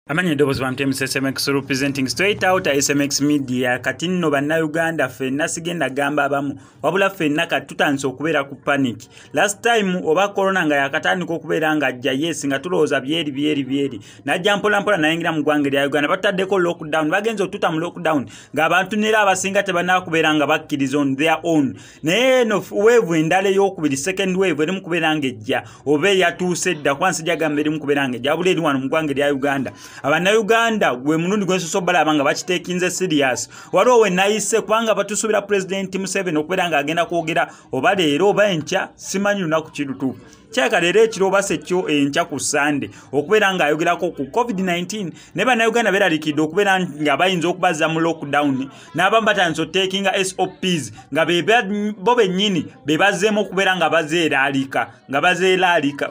Amanya eddoboozi bantu MSMX representing straight out SMX Media. Kati nno bannayuganda ffenna sigenda gamba abamu, wabula ffenna kati tutandise okubeera ku panic. Last time oba corona nga yakatandika okubeera nga ajja, yes, nga tulowooza byeri byeri byeri, najja mpola mpola nayingira mu ggwanga erya Uganda. Bataddeko lockdown, bagenze otuta mu lockdown ng'abantu nera abasinga tebanakubeera nga bakkiriza on their own. Naye eno wave endala ey'okubiri, second wave, erimu kubeera ng'ejja oba eyatuuse edda, kuba nsijja gamba erimu kubeera ng'ejja, wabula eri wano mu ggwanga erya Uganda. Abannayuganda gwe mulundi gwensoso balaba nga bakiteekinze serious. Waliwo we nayise kubanga batusuubira Pulezidenti Museveni okubeera ng'agenda kwogera oba leero oba enkya, simanyi lunaku kirutuufu, kyaka leero ekiro oba sekyo enkya ku Sande, okubeera ng'ayogerako ku COVID-19. Naye bannayuganda beeraliikidde okubeera nga bayinza okubazza mu lockdown, n'abamu batandise oteekinga SOPs nga bo bennyini be bazzeemu okubeera nga bazeeraalika, nga bazeeraalika,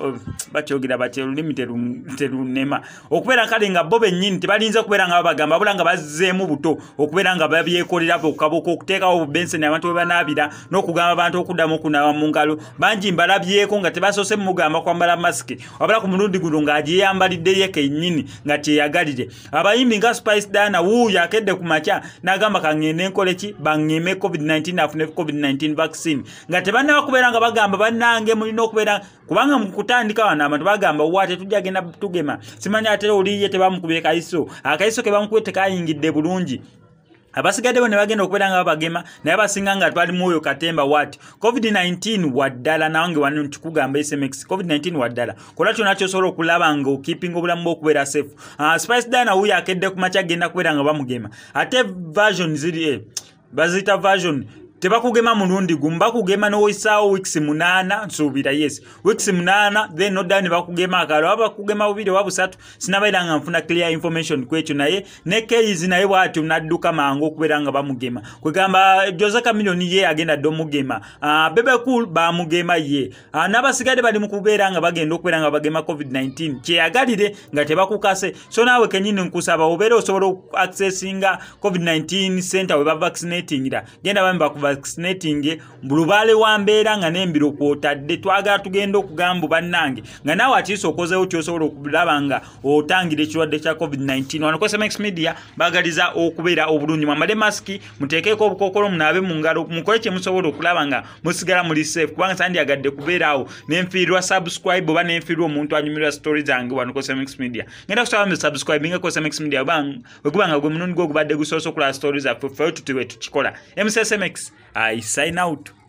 bakyogera batya, olulimi terunema, okubeera kale nga bo bennyini tebalinze kubeera nga babagamba, wabula nga bazzeemu buto okubeera nga babyekolera bokka bokka, okuteekawo obubenseni abantu bwe banaabira n'okugamba abantu okuddamu okunaaba mu ngalo. Bangi mbalabyeko nga tebasoose mugamba kwambala masiki, wabula ku mulundi guno ng'agyeyambalidde ye kennyini nga kyeyagalire. Abayimbi nga Spice Diana wuuyo akedde ku makya n'agamba kaŋŋende nkole ki, baŋŋeme COVID-19, afune COVID-19 vaccine, nga tebannaba kubeera nga bagamba bannange mulina okubeera, kubanga mu kutandika wano abantu bagamba wa tetujja genda tugema, simanyi ate oli ye tebamukubye kayiso, akayiso ke bamukubye tekayingidde bulungi. Abasigadde bo ne bagenda okubeera nga babagema, naye abasinga nga twalimu oyo katemba wat COVID-19 waddala. Nange wano ntikugamba SMX, COVID-19 waddala. Kola kyonna kyosobola okulaba nga okeepinga obulamu bwo okubeera safe. Spice Diana wuuyo akedde ku makya agenda kubeera nga bamugema. Ate version ziri baziyita version, tebakugema mulundi gumu, bakugema n'oyisaawo weeks 8, nsuubira, yes, weeks 8, then noddayo ne bakugema akalala, oba bakugema bubiri oba busatu, sinabaira nga nfuna clear information ku ekyo. Naye ne Kayz naye bw'atyo n'adduka mangu okubeera nga bamugema. Kwegamba Jose Chameleone ye agenda dde omugema, Bebe Cool bamugema ye, n'abasigadde bali mu kubeera nga bagenda okubeera nga bagema COVID-19 kyeyagalire nga tebakukase. So naawe kennyini nkusaba obeere osobola accessinga COVID-19 center we bavaccinatingira, genda bambi bakuvaccinating lubaale wa mbeera nga n'embiro kwotadde. Twagala tugenda okugamba bannange nga naawe akiisa okozeewo ky'osobola okulaba nga otangira ekirwadde kya COVID-19. Wano ku SMX Media baagaliza okubeera obulungi. Mwambale masiki, muteekeeko obukookolo, munaabe mu ngalo, mukole kye musobola okulaba nga musigala muli safe, kubanga sandyagadde kubeera awo nenfiirwa subscribe oba nenfiirwa omuntu anyumirwa story zange wano ku SMX Media. Ngenda kusaba mu subscribinga ku SMX Media bwe guba nga gwe mulundi gwo ogubadde gusoose okulaba story zaffe. Ffe tuti bwe tukikola. MCSMX, I sign out.